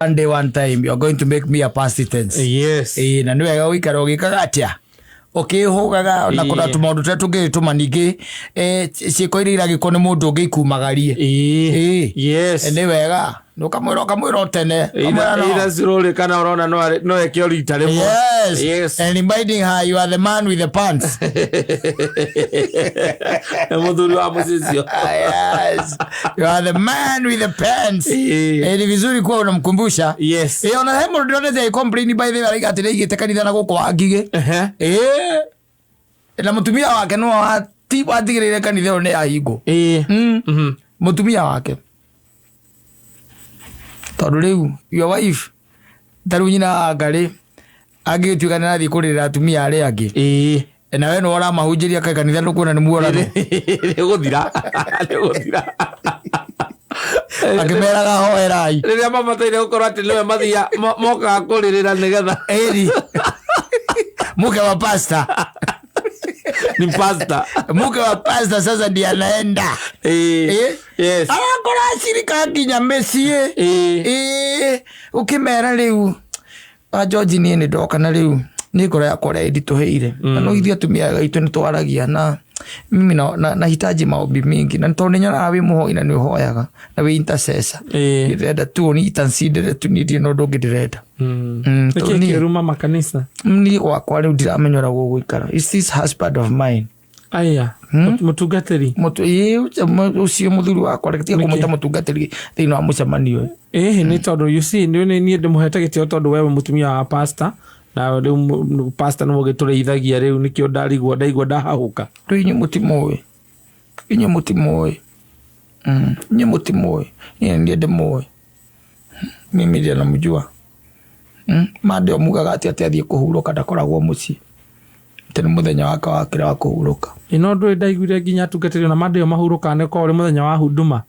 One day, one time, you are going to make me a past tense. Ĩĩ, na nĩ wega gũikara ũgĩkaga atĩa, ũkĩhũgaga na kũrora tũmaũndũ tũrĩa tũngĩgĩtũma ningĩ ciĩko iria iragĩkwo nĩ mũndũ ũngĩ ikumagarie. Ĩĩ. Nĩ wega ũkamwĩra, ũkamwĩra o tene. Ũkamwĩra no. Either slowly kana ũrona no eke o rita rĩmwe. And reminding her you are the man with the pants. Nĩ mũthuri wa mũciĩ ũcio. Yes, you are the man with the pants. Ni vizuri kuwa unamkumbusha. Ona he mũndũ ndĩronete agĩcomplain, by the way, araiga atĩ nĩaigĩte kanitha na gũkũ wa Ngigĩ. Na mũtumia wake no watigĩrĩire kanitha ĩyo nĩ yahingwo. Mũtumia wake, tondũ rĩu your wife, ta rĩu nyina wa Ngarĩ angĩgĩtuĩka nĩ arathiĩ kũrĩrĩra atumia arĩa angĩ, na we nĩwe ũramahunjĩria, kaĩ kanitha ndũkuona nĩ muorano? Nĩ gũthira, nĩ gũthira. Akĩmeraga hoerai. Rĩrĩa mabataire gũkorwo atĩ nĩwe mathia mokaga kũrĩrĩra nĩgetha Ĩri mke wa pasta. Ni pasta. Mke wa pasta sasa ndiye anaenda. Arakora acirika nginya mĩciĩ. Ĩĩ, ũkĩmera rĩu wa George, niĩ nĩ ndoka na rĩu nĩ ngoro yakwa ũrĩa ĩnditũhĩire, na no ithuĩ atumia aitũ nĩ twaragia na mimi nahitaji maombi mingi, na tondũ nĩ nyonaga wĩ mũhoi na nĩ ũhoyaga na wĩ intercessor. Ndĩrenda tu ni intercede tu, niĩ ndirĩ na ũndũ ũngĩ ndĩrenda. Nĩkĩ Tondũ niĩ kĩruma makanitha? Niĩ gwakwa rĩu ndiramenya ũrĩa gũgũikara. Is this husband of mine. Aya, mũtungatĩri. Ĩĩ, ũcio mũthuri wakwa, reke tiga kũmwĩta mũtungatĩri thĩinĩ wa mũcemanio ũyũ. Ĩhĩ, nĩ tondũ you see, nĩ niĩ ndĩmũhete gĩtĩo tondũ wewe mũtumia wa pastor, na rĩu pastor nĩwe ũgĩtũrĩithagia rĩu, nĩkĩo ndarigwo, ndaigua ndahahũka. Rĩu inyuĩ mũtimũĩ, inyuĩ mũtimũĩ. Inyuĩ mũtimũĩ, niĩ nĩ niĩ ndĩmũĩ, mimi ndiye namjua. Mande mugaga atĩ athiĩ kũhurũka ndakoragwo mũciĩ, atĩ nĩ mũthenya wake wakĩra wa kũhurũka. Ĩ no ndũĩ ndaiguire nginya atungatĩri ona mande ĩyo mahurũkaga nĩ ũkoragwo ũrĩ mũthenya wa huduma,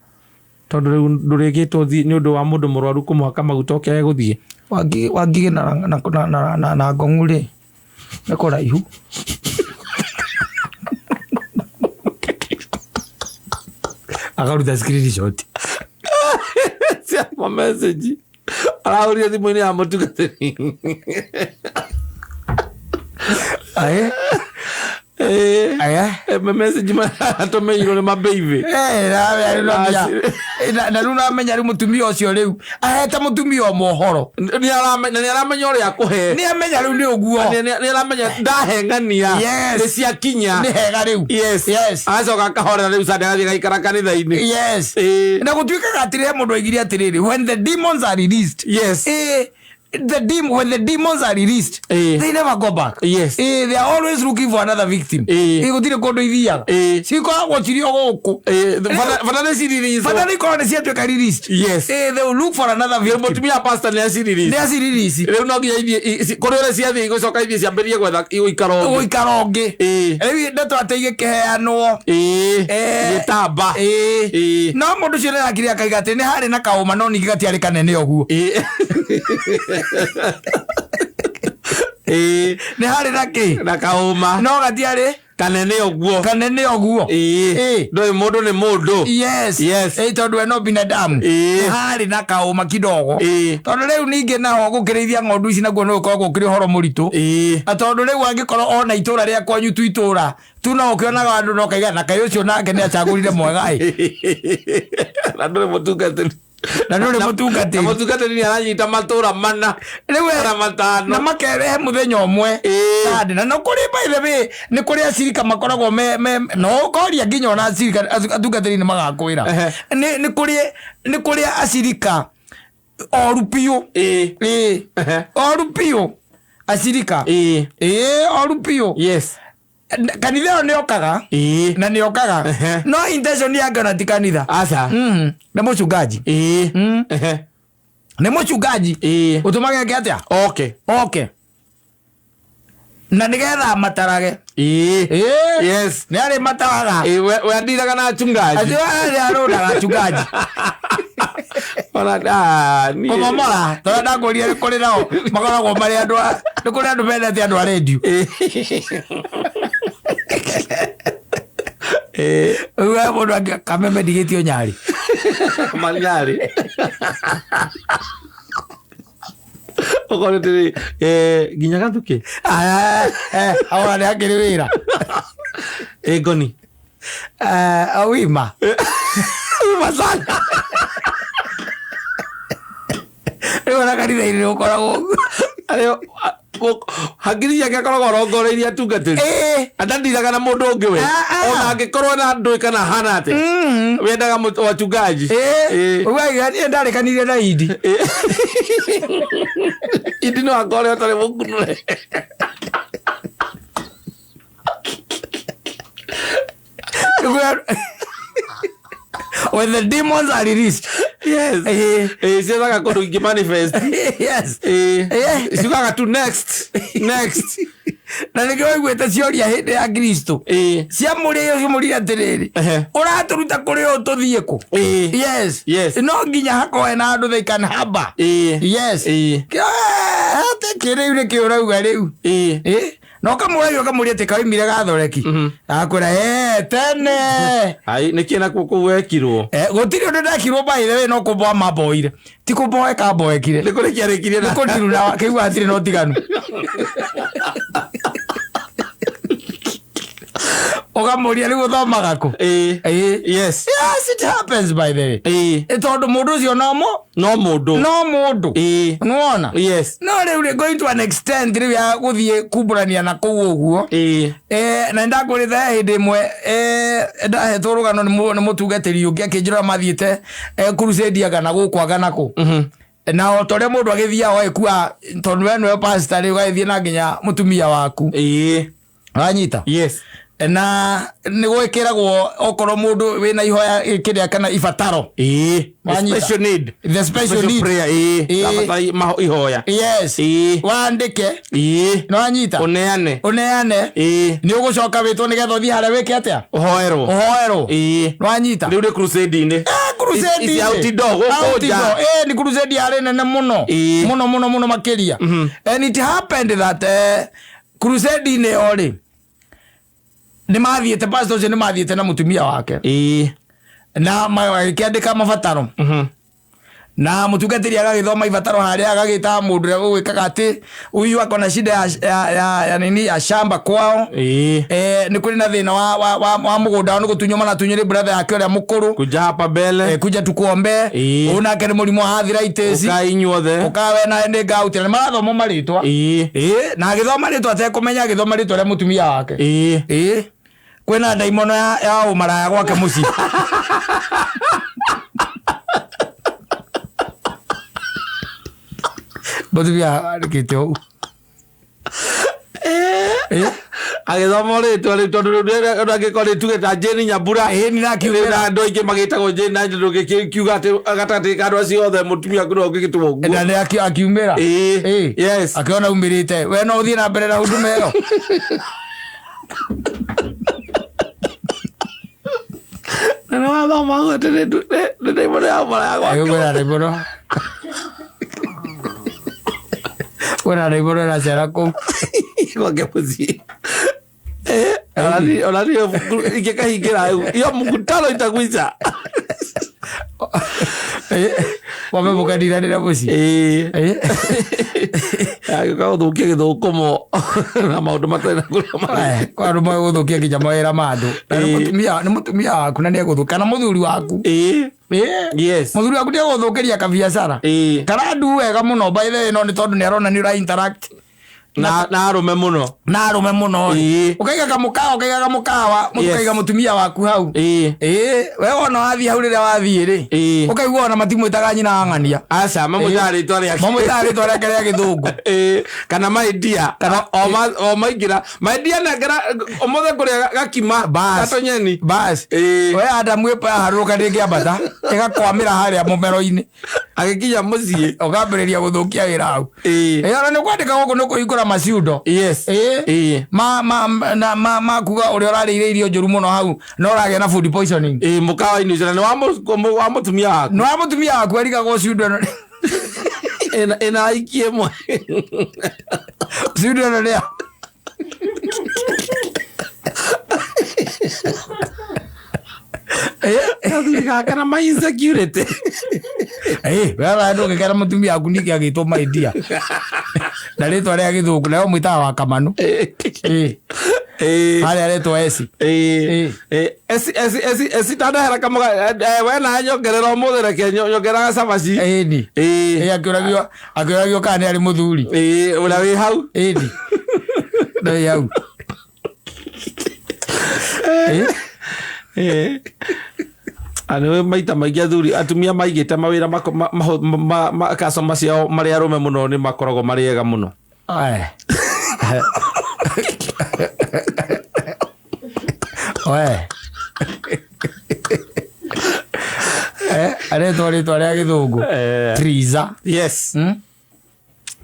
tondũ rĩu ndũrĩgĩtwo ũthiĩ nĩ ũndũ wa mũndũ mũrwaru kũmũhaka maguta ũkĩage gũthiĩ. Wangigĩ na ngong'u rĩ, nĩ kũraihu. Akaruta screenshot. Cia ma message arahũrire thimũ-inĩ ya mũtungatĩri. Aye. Aye. Message atũmĩirwo nĩ mabeibi. Na rĩu namenya rĩu mũtumia ũcio rĩu ahete mũtumia ũmwe ũhoro. Na nĩ aramenya ũrĩa akũhe. Nĩ amenya rĩu nĩ ũguo. Nĩ aramenya ndaheng'ania. Nĩ ciakinya. Nĩ hega rĩu. Agacoka akahorera rĩu Sunday, agathiĩ agaikara kanitha-inĩ. Na gũtuĩkaga atĩrĩ, he mũndũ oigire atĩrĩrĩ, when the demons are released, when the demons are released, they never go back. They are always looking for another victim. Gũtirĩ kũndũ ithiaga. Cikoragwo cirĩ o gũkũ. Bata nĩ ciririicwo. Bata nĩ ikorwo nĩ ciatuĩka released. They will look for another victim. Mũtumia pastor nĩ aciririce. Nĩ aciririci. Rĩu no nginya ithiĩ kũrĩ ũrĩa ciathiĩ igũcoka ithiĩ ciambĩrĩrie gwetha gũikara ũngĩ. Gũikara ũngĩ. Rĩu ndeto atĩ igĩkĩheanwo. Gĩtamba. No mũndũ ũcio nĩarakire akaiga atĩ nĩ harĩ na kaũma, no ningĩ gatiarĩ kanene ũguo. Nĩ harĩ na kĩ? Na kaũma. No gatiarĩ kanene ũguo. Kanene ũguo. Ndũĩ mũndũ nĩ mũndũ. Tondũ we no binadamu. Nĩ harĩ na kaũma kidogo. Tondũ rĩu ningĩ naho gũkĩrĩithia ng'ondu ici naguo nĩ gũkoragwo kũrĩ ũhoro mũritũ. Na tondũ rĩu angĩkorwo ona itũra rĩa kwanyu tu itũra tu no ũkĩonaga andũ no kaiga na kaĩ ũcio nake nĩ acagũrire mwega ĩ. Na ndũrĩ mũtungatĩri. Na ndũrĩ mũtungatĩri. Na mũtungatĩri nĩ aranyita matũra mana rĩu kana matano. Na makerehe mũthenya ũmwe. Sunday. Na no kũrĩ, by the way, nĩ kũrĩ acirika makoragwo me no ũkoria nginya ona acirika atungatĩri nĩ magakwĩra. Nĩ kũrĩ acirika oru biũ. Oru biũ acirika. Oru biũ. Kanitha ĩyo nĩ okaga. Na nĩ okaga. No intention yake ona ti kanitha. Aca. Nĩ mũchungaji. Nĩ mũchungaji. Ũtũmage ke atĩa? Okay. Na nĩgetha matarage. Nĩ arĩ mataraga. We andiraga na achungaji. Acio arĩ arũraga achungaji. Ona ah, niĩ- Kũmomora tondũ ndakũria nĩ kũrĩ nao makoragwo marĩ andũ nĩ kũrĩ andũ mendete andũ a rendio. Rĩu we mũndũ kameme ndigĩtio nyarĩ. Manyarĩ. Ũkorwo atĩrĩ, nginya gathukĩ. Aona nĩ hakĩrĩ wĩra. Ĩ ngoni. Wima. Wima sana. Rĩu ona kanitha-inĩ nĩ ũkoragwo ũguo. Arĩo, hakiri ciake akoragwo arongoreirie atungatĩri. Andandiraga na mũndũ ũngĩ we. Ah, ah. Ona angĩkorwo na ndũĩ kana hana atĩa. Wendaga wachungaji. Ũgaiga niĩ ndarĩkanire na Idi. Idi no akore ũtarĩ mũkunũre. When the demons are released. Yes. Ciethaga kũndũ ingĩ manifest. Yes. Ciugaga tu next. Next. Na nĩkĩo waiguĩte cioria hĩndĩ ya Kristo. Ciamũrĩo ciamũrire atĩrĩrĩ. Ũratũruta kũrĩ ũũ tũthiĩ kũ? Yes. Yes. No nginya hakorwo na andũ they can harbor. Yes. Atĩ kĩrĩu nĩkĩo ũrauga rĩu. Na ũkamũragia ũkamũria atĩ kaoimire gathoreki. Agakwĩra tene. Ai, nĩkĩ nakuo kũu wekirwo? Gũtirĩ ũndũ ndekirwo by the way no kũmboa mamboire. Ti kũmboeka mboekire. Nĩ kũrĩkia arĩkirie na Nĩ kũndiruna kĩigua hatirĩ na ũtiganu. Ũkamũria rĩu ũthomaga kũ? Yes. Yes, it happens by the way. Tondũ mũndũ ũcio no No mũndũ. No mũndũ. Nĩwona? Yes. No rĩu rĩ, going to an extent rĩu ya gũthiĩ kumbũrania na kũu ũguo. Na nĩndakwĩrĩte he hĩndĩ ĩmwe ndahetwo rũgano nĩ mũtungatĩri ũngĩ akĩnjĩra mathiĩte crusade anga na gũkũ anga na kũ. Na o ta ũrĩa mũndũ agĩthiaga ũgagĩkua tondũ we nĩwe pastor rĩ, ũgagĩthiĩ na nginya mũtumia waku. Wanyita? Yes. Na nĩ gwĩkĩragwo okorwo mũndũ wĩna ihoya kĩrĩa kana ibataro. Wanyita? Special need. The special Special need. prayer. Rabatara ihoya. Yes. Wandĩke. Nĩwanyita? Ũneane. Ũneane. Nĩ ũgũcoka wĩtwo nĩgetha ũthiĩ harĩa wĩke atĩa? Ũhoerwo. Ũhoerwo. Nĩwanyita? Rĩu nĩ crusade-inĩ. Crusade-inĩ. Ici outdoor, gũkũ nja. Outdoor. Nĩ crusade yarĩ nene mũno. Mũno, mũno, mũno makĩria. And it happened that crusade-inĩ ĩyo rĩ, nĩ mathiĩte, pastor ũcio nĩ mathiĩte na mũtumia wake. Na magĩkĩandĩka mabataro. Na mũtungatĩri agagĩthoma ibataro harĩa agagĩta mũndũ ũrĩa ũgwĩkaga atĩ huyu ako na shida ya nini ya shamba kwao. Nĩ kũrĩ na thĩna wa mũgũnda wao nĩ gũtunywo maratunywo nĩ brother yake ũrĩa mũkũrũ. Kuja hapa mbele. Kuja tukuombe. Ũyũ nake nĩ mũrimũ wa arthritis. Ũkai inyuothe. Ũka we nawe nĩ gout. Na nĩ marathoma marĩtwa. Na agĩthoma rĩtwa atekũmenya, agĩthoma rĩtwa rĩa mũtumia wake. Kwĩna ndaimono ya ũmaraya gwake mũciĩ. Mũtumia andĩkĩte ũũ. Agĩthoma rĩtwa rĩu tondũ rĩu rĩrĩa angĩkorwo rĩtuge ta Jane Nyambura. Nĩ ndakiugĩra. Rĩu na andũ aingĩ magĩtagwo Jane na ndũngĩkiuga atĩ gatagatĩ ka andũ acio othe mũtumia waku no ũngĩgĩtwo ũguo. Na nĩ akiumĩra. Yes. Akĩona umĩrĩte. We no ũthiĩ na mbere na huduma ĩyo. Na nĩ wathoma ũguo atĩ nĩ ndaimono ya ũmaraya gwake. Kwĩna ndaimono. Kwĩna ndaimono ĩracera kũu. Gwake mũciĩ. Ona niĩ ingĩkahingĩra rĩu. Iyo mkutano itakuisha. Wambe mũkaniranĩra mũciĩ. Agĩũka gũthũkia gĩthũkũmo na maũndũ matarĩ na kũrĩa marĩ. Kwa andũ moĩ gũthũkia nginya mawĩra ma andũ. Na nĩ mũtumia waku na nĩegũthũkia, kana mũthuri waku. Yes. Mũthuri waku nĩegũthũkĩria kabiacara. Kana ndu wega mũno by the way, no nĩ tondũ nĩarona nĩ ũra interact Na arũme mũno. Na arũme mũno. Ũkaiga kamũkawa, ũkaiga kamũkawa, ũkaiga mũtumia waku hau. We wona wathiĩ hau rĩrĩa wathiĩ rĩ. Ũkaigua ona matimwĩtaga nyina wa ng'ania. Aca, mamwĩtaga rĩtwa rĩake. Mamwĩtaga rĩtwa rĩake rĩa gĩthũngũ. Kana my dear. Kana O maingĩra. My dear nengera ũmũthĩ ngũrĩa gakima. Bas. Gatonyeni. Bas. We Adamu ĩpa yaharũrũka ndĩngĩambata. Ĩgakwamĩra harĩa mũmero-inĩ. Agĩkinya mũciĩ. Ũkambĩrĩria gũthũkia wĩra hau. Ona nĩ kwandĩka gũkũ nĩ kũhingũra maciundo. Yes. Ma kuga ũrĩa ũrarĩire irio njũru mũno hau na ũragĩa na food poisoning. Mũkawa-inĩ ũcio, na nĩ wa mũtumia waku. Nĩ wa mũtumia waku erigagwo ciundo ĩno. Ĩna aiki ĩmwe. Ciundo ĩno nĩ ya Gathuri gaka na my insecurity. Eh, wewe ndũngĩkera mũtumia waku ningĩ agĩtwo my dear na rĩtwa rĩa gĩthũngũ nayo mwĩtaga wa kamanu. Eh, harĩa aretwo eci. Eci eci eci eci tandehera kamuga we na nyongerera ũmũthĩ, reke nyongerera cabaci. Ĩni. Ĩĩ. Akĩũragio kana nĩ arĩ mũthuri. Ĩĩ, ũrĩa wĩ hau. Ĩni, ndĩ hau. Eh? Ĩĩ. Nĩ maita maingĩ athuri atumia maigĩte mawĩra customer ciao marĩ arũme mũno nĩ makoragwo marĩ ega mũno. Oe. Oe. Eh, aretwo rĩtwa rĩa gĩthũngũ. Triza. Yes.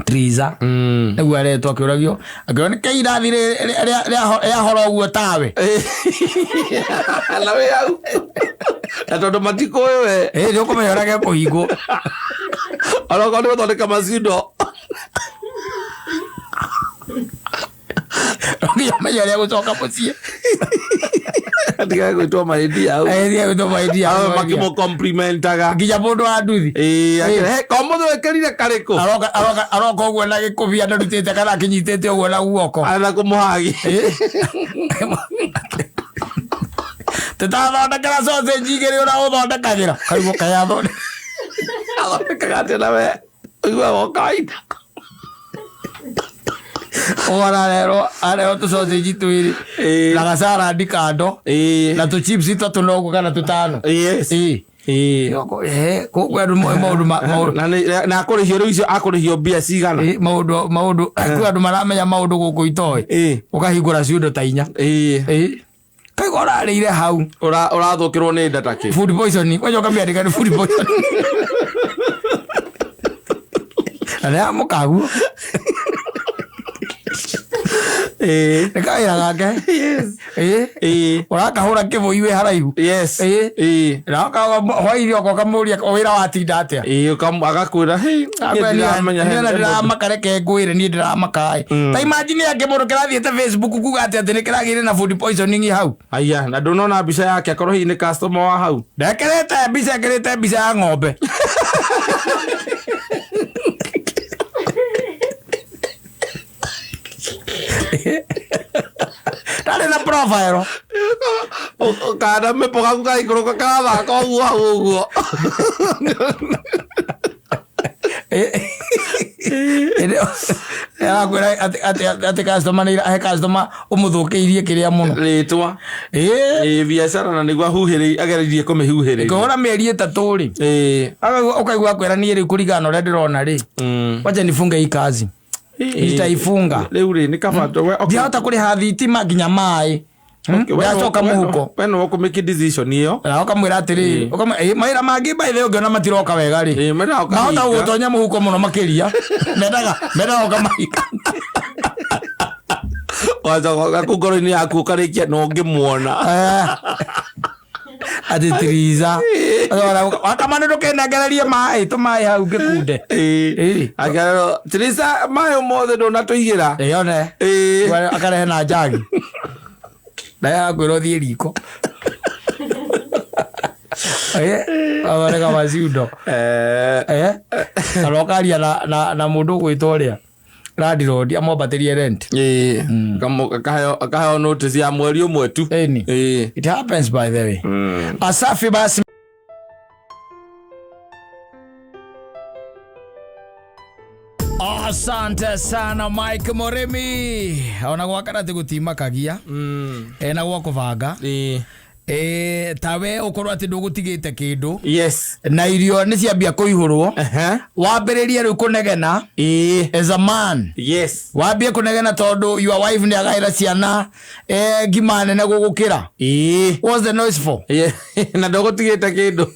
Triza. Nĩguo aretwo akĩũragio. Akĩũragio nĩ kĩ irathi rĩahora ũguo tawe. Na wĩ hau na tondũ matikũĩ we. Ĩ, nĩ ũkũmenya ũrĩa gekũhingwo. Onokorwo nĩ gũthondeka macindo. Nginya ũmenye ũrĩa gũcoka mũciĩ. Atigae gwĩtwo mahĩndi hau. Eh, thiĩ gwĩtwo mahĩndi hau. Makĩmũcomplimentaga. Nginya mũndũ wa nduthi. Ĩĩ, komũthĩ wĩkĩrire karĩkũ? Aroka ũguo na gĩkũbia ndarutĩte kana akĩnyitĩte ũguo na guoko. Ana kũmũhagi. Tũtathondekera sausage igĩrĩ ũrĩa ũthondekagĩra. Kaigua kayathondeka. Athondekaga atĩa na we ũiguaga o kawaida? Ũgona arerwo tũ sausage twĩrĩ na gacarandi kando na tũ chips tũtatũ noguo kana tũtano. Yes. Ĩĩ. Kũu andũ moĩ maũndũ maũndũ Na na akũrĩhio rĩu icio akũrĩhio mbia cigana? Ĩĩ, maũndũ kwĩ andũ maramenya maũndũ gũkũ itoĩ. Ũkahingũra ciũndũ ta 4. Ĩĩ. Kaigua ũrarĩire hau. Ũrathũkĩrwo nĩ nda ta kĩ? Food poisoning. Kwanja ũkamĩandĩka nĩ food poisoning. Na nĩ ya mũkaguo. Nĩ kawĩra gake. Ĩĩ. Ũrakahũra kĩbũi wĩ haraihu. Yes. Ĩĩ. Na hwainĩ oka ũkamũria wĩra watinda atĩa. Ĩĩ, agakwĩra, "Hey, niĩ ndiramenya Niĩ ona ndĩramaka, reke ngwĩre niĩ ndĩramaka ĩ. Ta imagine angĩ mũndũ kĩrathiĩte Facebook kuga atĩ nĩ kĩragĩire na food poisoning hau. Aya, na ndũnona mbica yake akorwo hihi nĩ customer wa hau. Ndekĩrĩte mbica, ĩkĩrĩte mbica ya ng'ombe. Ndarĩ na profile. Kana mĩpo gaku gaikũrũka karathaka ũguo hau ũguo. Arakwĩra atĩ customer nĩ he customer ũmũthũkĩirie kĩrĩa mũno. Rĩtwa. Ĩĩ. Ĩĩ, biacara na nĩguo ahuhĩrĩirie agereirie kũmĩhuhĩrĩria. Kũhũra mĩeri 3 rĩ. Ũkaigua akwĩra niĩ rĩu kũringana na ũrĩa ndĩrona rĩ. Wacha nifunge hii kazi. Nitaifunga. Rĩu rĩ nĩ kaba Ndihota kũrĩha thitima nginya maĩ. Ndacoka mũhuko. We nĩwe ũkũmake decision ĩyo. Na ũkamwĩra atĩrĩrĩ, mawĩra mangĩ by the way ũngĩona matiroka wega rĩ. Ĩĩ, mendaga ũkahinga. Mahota gũgũtonya mũhuko mũno makĩria. Mendaga ũkamahinga. Wacoka kũu ngoro-inĩ yaku ũkarĩkia na ũngĩmuona. Atĩ tiriza. Wakamana ndũkenengererie maĩ, tũmaĩ hau ngĩkunde. Ĩĩ. Akerwo, "Teresa, maĩ ũmũthĩ ndũnatũigĩra." Ĩĩ, one. Akarehe na njagi. Naye akwĩra ũthiĩ riko. Athondeka maciundo. Kana ũkaria na mũndũ ũgwĩtwo ũrĩa landlord amwambatĩrie rent. Ĩĩ. Akaheo notice ya mweri ũmwe tu. Ĩni. It happens by the way. Asafi basi. Asante sana Mike Moremi. Ona gwakara ati gutimakagia. Ena gwa kubanga. Tawe ukorwo ati ndugutigite kindu. Yes. Na irio ni ciambia kuihurwo. Wambiririe riu kunegena. As a man. Yes. Wambie kunegena tondu your wife ni agaira ciana ngima nene gugukira. What's the noise for? Na ndugutigite kindu.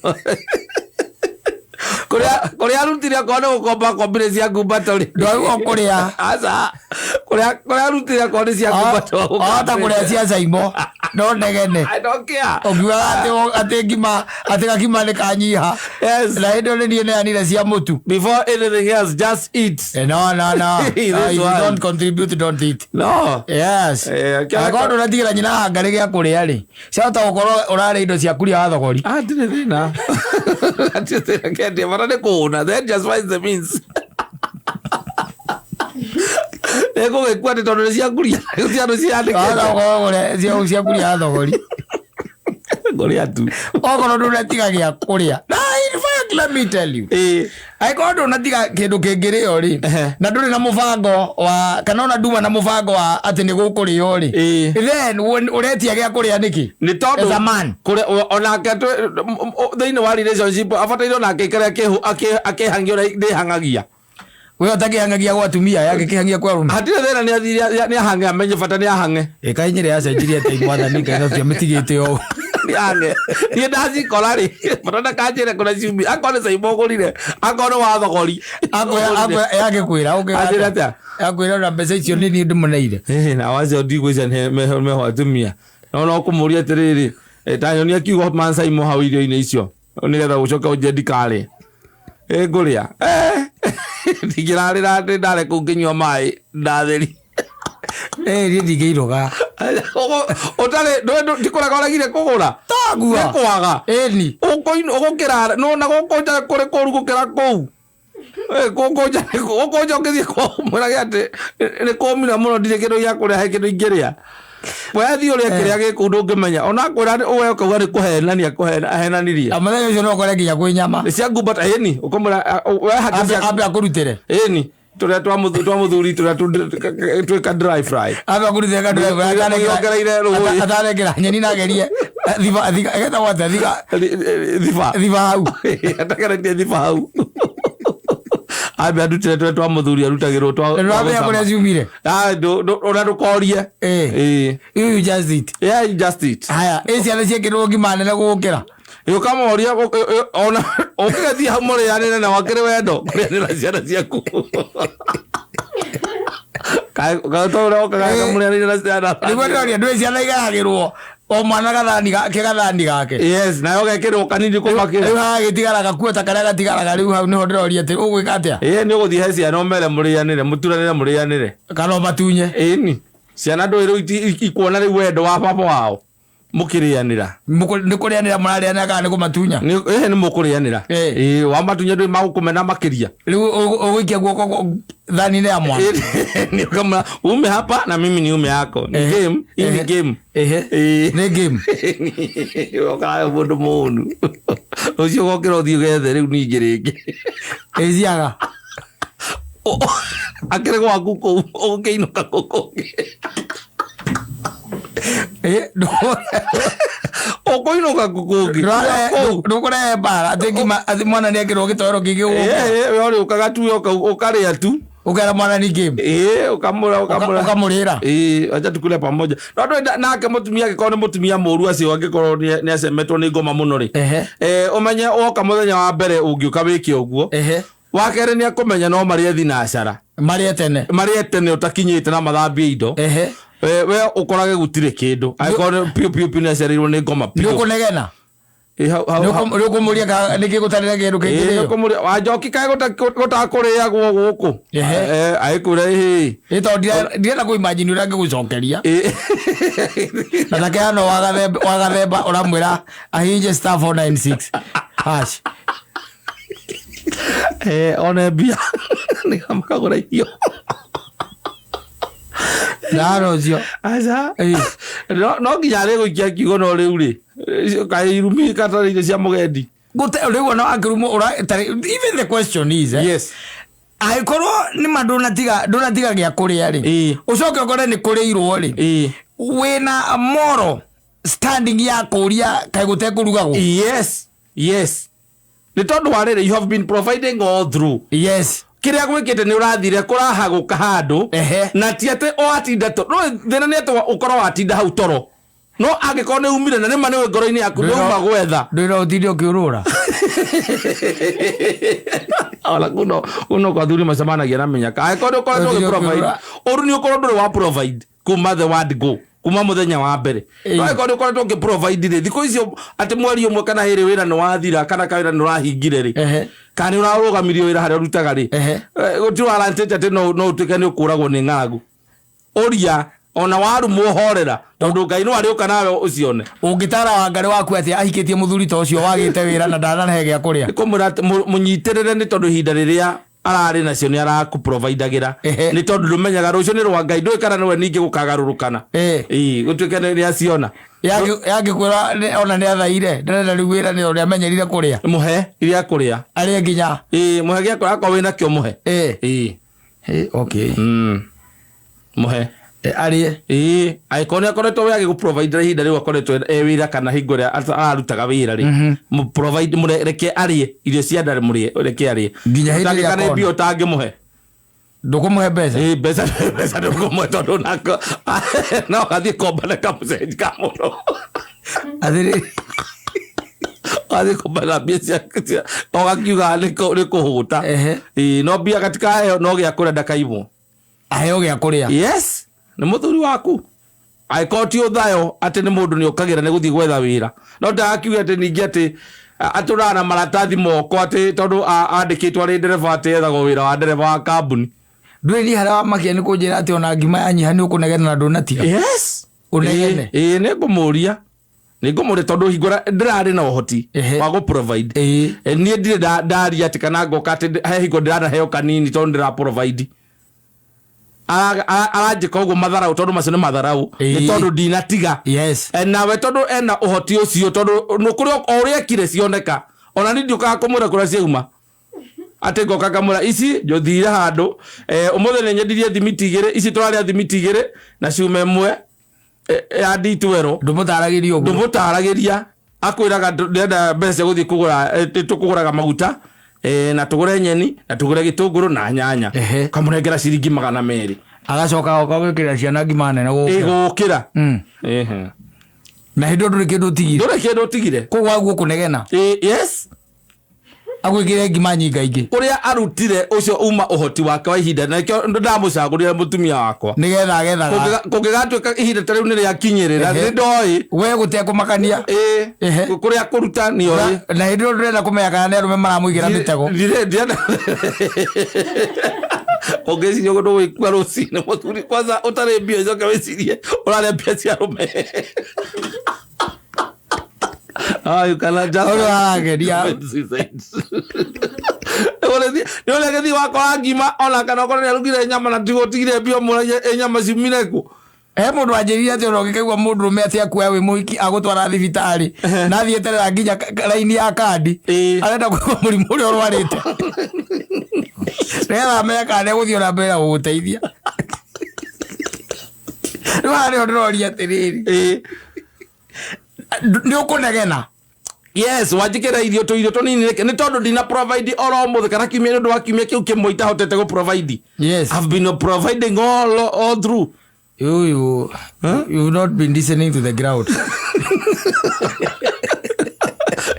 Kuria arutire akorwo nĩ gũkomba akombire cia ngumbato rĩ. Ndwaigua kũrĩa. Aca. Kuria arutire akorwo nĩ cia ngumbato. Ahota kũrĩa cia Saimo. No negene. I don't care. Ũngiugaga atĩ ngima, atĩ gakima nĩ kanyiha. Yes. Na hĩndĩ ĩyo nĩ niĩ neanire cia mũtu. Before anything else, just eat. No, no, no. This If you one. don't contribute, don't eat. No. Yes. Angĩkorwo ndũnatigĩra nyina hangarĩ gĩa kũrĩa rĩ, ciahota gũkorwo ũrarĩa indo cia kuria wa thogori. Ah, ndirĩ thĩna. Ndirĩ thĩna kendia, bata nĩ kũhũna. Then just find the means. Nĩngũgĩkua atĩ tondũ nĩ cia nguria. Cia andũ ciandĩkĩte. Wahota gũkorwo ũrĩa cia kuria wa thogori. Ngũrĩa tu. Okorwo ndũnatiga gĩa kũrĩa. Na in fact, let me tell you. Angĩkorwo ndũnatiga kĩndũ kĩngĩrĩo rĩ, na ndũrĩ na mũbango wa, kana ona nduma na mũbango wa atĩ nĩ gũkũrĩo rĩ, then ũretia gĩa kũrĩa nĩkĩ? Nĩ tondũ As a man. Kũrĩa onake thĩinĩ wa relationship abataire onake aikare akĩhangia ũrĩa ndĩhangagia. We ũtakĩhangagia gwa atumia, yake kĩhangia kwa arũme. Hatirĩ thĩna, nĩ ahange, amenye bata nĩ ahange. Ĩka inyĩrĩ yacenjirie atĩa mwathani Ngai, no tiamĩtigĩte ũũ. Nĩ ahange. Niĩ ndacikora rĩ, bata ndakanjĩre kũrĩa ciumire. Akorwo nĩ caimbo ũgũrire, akorwo nĩ wa thogori. Yagĩkwĩra, ũngĩka Anjĩre atĩa? atĩa? Yakwĩra ona mbeca icio nĩ niĩ ndĩmũneire. Na wacio ndigwĩcia nĩ meho atumia. No no kũmũria atĩrĩrĩ, ta nyonia kiugo mancaimo hau irio-inĩ icio, nĩgetha ũcoke ũnjie ndikarĩe. Ngũrĩa. Ndingĩrarĩra atĩ ndarĩ kũu ngĩnyua maĩ ndatheri. Niĩ ndingĩiroga. Ũtarĩ, ndikũraga ũregire kũgũra. Taguo. Nĩ kwaga. Ĩni. Ũgũkĩrara, no na gũkũ nja kũrĩ kũru gũkĩra kũu. Gũkũ nja, gũkũ nja ũngĩthiĩ kwao ũmwĩrage atĩ nĩ kũmira mũno, ndirĩ kĩndũ gĩa kũrĩa, he kĩndũ ingĩrĩa. We thiĩ ũrĩe kĩrĩa gĩ kũu ndũngĩmenya. Ona akwĩra we ũkauga nĩ kũhenania, ahenanirie. Na mũthenya ũcio no ũkore nginya kwĩ nyama. Nĩ cia ngumbata, ĩni, ũkamwĩra, we hake cia Ambe akũrutĩre. Ĩni, tũrĩa twa mũthuri, tũrĩa twĩka dry fry. Ambe akũrutĩre ka dry fry, Yongereire rũĩ. Atanekĩra nyeni na agerie. Thiba, thiga, ĩgetagwo atĩa? Thiga. Thiba. Thiba hau. Atageretie thiba hau. Ambe arutĩre tũrĩa twa mũthuri arutagĩrwo twa Nĩwamenya kũrĩa ciumire? Ah, ona ndũkorie. You just eat. Yeah, you just eat. Haya, ĩ ciana ciekĩrwo ngima nene gũgũkĩra. Ũkamoria, ona ũngĩgathiĩ hau mũrĩanĩre na wakĩrĩ wendo kũrĩanĩra ciana ciaku. Kaĩ ũkaga mũrĩanĩre na ciana. Nĩguo ndĩroria, ndũĩ ciana igayagĩrwo o mwana gathani gake, gathani gake. Yes, nayo gekĩrwo kanini kũmakĩra. Rĩu haha gĩtigaraga gakuo ta karĩa gatigaraga rĩu hau nĩho ndĩroria atĩ ũgwĩka atĩa? Ĩĩ, nĩ ũgũthiĩ he ciana ũmere mũrĩanĩre, mũturanĩre mũrĩanĩre. Kana ũmatunye. Ĩni, ciana ndũĩ rĩu ikuona rĩu wendo wa baba wao mũkĩrĩanĩra. Nĩ kũrĩanĩra mũrarĩanĩra kana nĩ kũmatunya? Ĩĩ, nĩ mũkũrĩanĩra. Ĩĩ, wamatunya ndũĩ magũkũmena makĩria. Rĩu ũgũikia guoko thani-inĩ ya mwana. Ĩĩ, nĩ ũkamwĩra, ume hapa na mimi ni ume yako. Ni game, hii ni game. Ĩĩ. Nĩ game. Ũkaraga mũndũ mũũnu. Ũcio ũgokĩra ũthiĩ ũgethe rĩu ningĩ rĩngĩ. Ĩĩ, ciaga. Akĩrĩ gwaku kũu, ũgũkĩinũka kũu kũngĩ. Ũkũinũka kũu kũngĩ. Kũu. Ndũkũrehe mbara, atĩ ngima, atĩ mwana nĩekĩrwo gĩtoero kĩngĩ gũkũ. Ĩĩ, we ũrĩũkaga tu, ũkarĩa tu. Ũkera mwana ni game. Ĩĩ, ũkamũra. Ũkamũrĩra. Ĩĩ, acha tukule pamoja. No ndũĩ nake mũtumia angĩkorwo nĩ mũtumia mũũru acio, angĩkorwo nĩ acemetwo nĩ ngoma mũno rĩ. Ũmenye woka mũthenya wa mbere ũngĩũka wĩke ũguo. Wa kerĩ nĩ akũmenya no marĩe thinacara. Marĩe tene. Marĩe tene ũtakinyĩte na mathambie indo. We ũkorage gũtirĩ kĩndũ. Angĩkorwo nĩ piũ piũ piũ nĩ acereirwo nĩ ngoma piũ. Nĩ ũkũnegena? Ĩ, hau, hau, Nĩ hau. ũkũmũria kana nĩkĩ gũtarĩ na kĩndũ kĩngĩ Ĩ, rĩo? nĩ ũkũmũria, wa njoki kaĩ gũtakũrĩagwo gũkũ? Agĩkwĩra, ĩhĩ. Ĩ, tondũ ndirenda kũ-imagine ũrĩa angĩgũcokeria. Ĩ. Na take hano wagathemba ũramwĩra ahihinje star 496 hash. One mbia. Nĩgetha makagũra irio. Ndara ũcio. Aca. Ĩ. No nginya arĩ gũikia kiugo no rĩu rĩ. Kaĩ irumi katarĩ irio cia mũgendi. Gũte, rĩu ona angĩrumwo ũra, tarĩ, even the question is, Yes. Angĩkorwo nĩ ma ndũnatiga gĩa kũrĩa rĩ. Ũcoke ũkore nĩ kũrĩirwo rĩ. Wĩna moral standing ya kũria kaĩ gũtekũrugagwo. Yes. Yes. Nĩ tondũ wa rĩrĩ, you have been providing all through. Yes. Kĩrĩa gwĩkĩte nĩ ũrathire kũrahagũka handũ. Na ti atĩ o atinda toro. No thĩna nĩ atĩ ũkorwo watinda hau toro. No angĩkorwo nĩ umire na nĩma nĩwe ngoro-inĩ yaku, nĩ uma gwetha. Ndũrĩ na ũtinde ũkĩũrũra. Ona kuno kwa athuri macemanagia na mĩnyaka. Angĩkorwo nĩ ũkoretwo Ũtinde ũgĩ provide, ũkĩũrũra. ũru nĩ ũkorwo ndũrĩ wa provide kuma the word go. Kuma muthenya wa mbere. Ĩĩ. No angĩkorwo nĩ ũkoretwo ũkĩ provide rĩ, thikũ icio atĩ mweri ũmwe kana hĩrĩ wĩra nĩ wathira kana kawĩra nĩ ũrahingire rĩ, kana nĩ ũrarũgamirio wĩra harĩa ũrutaga rĩ, gũtirĩ warantĩte atĩ no ũtuĩke nĩ ũkũragwo nĩ ng'aragu. Ũria ona warumwo horera, tondũ Ngai no arĩũka nawe ũcione. Ũngĩtara Wangarĩ waku atĩa ahikĩtie mũthuri ta ũcio wagĩte wĩra na ndanahe gĩa kũrĩa? Kũmwĩra atĩ mũnyitĩrĩre, nĩ tondũ ihinda rĩrĩa ararĩ nacio nĩ arakũprovidagĩra. Nĩ tondũ ndũmenyaga rũciũ nĩ rwa Ngai, ndũĩ kana nĩwe ningĩ gũkagarũrũkana. Ĩĩ, gũtuĩke nĩ aciona. Yangĩkwĩra ona nĩ athaire, ndarenda rĩu wĩra, nĩ ũrĩa amenyerire kũrĩa. Mũhe iria kũrĩa. Arĩe nginya. Ĩĩ, mũhe gĩa kũrĩa akorwo wĩna kĩo, mũhe. Ĩĩ. Okay. Mũhe. Arĩe. Ĩĩ, angĩkorwo nĩ akoretwo we agĩgũprovidera ihinda rĩu akoretwo e wĩra kana hingo ĩrĩa ararutaga wĩra rĩ, provide, reke arĩe irio cia nda, mũrĩe, reke arĩe. Nginya hĩndĩ ĩrĩa Ũtangĩka nĩ akona. mbia ũtangĩmũhe. Ndũkũmũhe mbeca? Ĩĩ, mbeca ndũkũmũhe, tondũ nako no athiĩ kombane kamũcenji ka mũno. Atĩrĩ. Athiĩ kombana mbia cia ũgakiuga nĩ kũhũta. Ĩĩ, no mbia gatikaheo, no gĩa kũrĩa ndakaimwo. Aheo gĩa kũrĩa. Yes, nĩ mũthuri waku. Angĩkorwo ti ũthayo atĩ nĩ mũndũ nĩ ũkagĩra nĩ gũthiĩ gwetha wĩra, no ndagakiuge atĩ ningĩ atĩ atũraga na maratathi moko atĩ tondũ andĩkĩtwo arĩ ndereba, atĩ ethagwo wĩra wa ndereba wa kambuni. Ndũĩ niĩ harĩa wamakia nĩ kũnjĩra atĩ ona ngima yanyiha nĩ ũkũnegena na ndũnatiga. Yes. Ũnegene. Ĩĩ, nĩ ngũmũria tondũ hingo ĩrĩa ndĩrarĩ na ũhoti wa gũ provide, niĩ ndirĩ ndaria atĩ kana ngoka atĩ he hingo ndĩranaheo kanini tondũ ndĩra provide. Aranjĩka ũguo matharau, tondũ macio nĩ matharau, nĩ tondũ ndinatiga. Nawe tondũ ena ũhoti ũcio, tondũ nĩ kũrĩ o ũrĩa ekire cioneka, ona niĩ ndiũkaga kũmwĩra kũrĩa ciauma, atĩ ngoka ngamwĩra ici njũthire handũ, ũmũthĩ nĩ nyendirie thimiti igĩrĩ, ici tũrarĩa thimiti igĩrĩ na cuma ĩmwe, ya D12. Ndũmũtaragĩria ũguo. Ndũmũtaragĩria, akwĩraga ndĩrenda mbeca cia gũthiĩ kũgũra, tũkũgũraga maguta, na tũgũre nyeni na tũgũre gĩtũngũrũ na nyanya. Kamũnengera ciringi 200. Agacoka agoka gwĩkĩrĩra ciana ngima nene gũkĩra. Ĩgũkĩra. Na hĩndĩ ĩyo ndũrĩ kĩndũ ũtigire. Ndũrĩ kĩndũ ũtigire. Koguo waguo kũnegena. Yes. Agwĩkĩre ngima nyingaingĩ. Ũrĩa arutire ũcio uma ũhoti wake wa ihinda, na nĩkĩo ndamũcagũrire mũtumia wakwa. Nĩgetha agethaga. Kũngĩgatuĩka ihinda ta rĩu nĩ rĩakinyĩrĩra, nĩ ndoĩ. We gũtekũmakania. Ĩĩ. Kũrĩa kũruta nĩoĩ. Na hĩndĩ ĩyo ndũrenda kũmenya kana nĩ arũme maramũigĩra mĩtego. Ndirenda ũngĩciria ũguo, ndũgũikua rũcinĩ mũthuri kwanza ũtarĩ mbia, ũcoke wĩcirie ũrarĩa mbia cia arũme. Ah, you cannot just Ũrĩa ũrageria. Suicide. Nĩ ũrĩa gĩthiĩ wakora ngima, ona kana okorwo nĩ arugire nyama na tigo ũtigire mbia, ũmũragie ĩ nyama ciumire kũ? He mũndũ wanjĩrire atĩ ona ũngĩkaigua mũndũrũme atĩ akuoya wĩ mũhiki agũtwara thibitarĩ na athiĩ eterera nginya raini ya kandi, arenda kũigua mũrimũ ũrĩa ũrwarĩte nĩgetha amenye kana nĩegũthiĩ ona mbere na gũgũteithia. Rĩu haha nĩho ndĩroria atĩrĩrĩ, nĩ ũkũnegena? Yes, wanjĩkĩra irio tũirio tũnini nĩ tondũ ndina provide oro ũmũthĩ kana kiumia, nĩ ũndũ wa kiumia kĩu kĩmwe itahotete gũ provide. I've been providing all through. You've not been listening to the ground.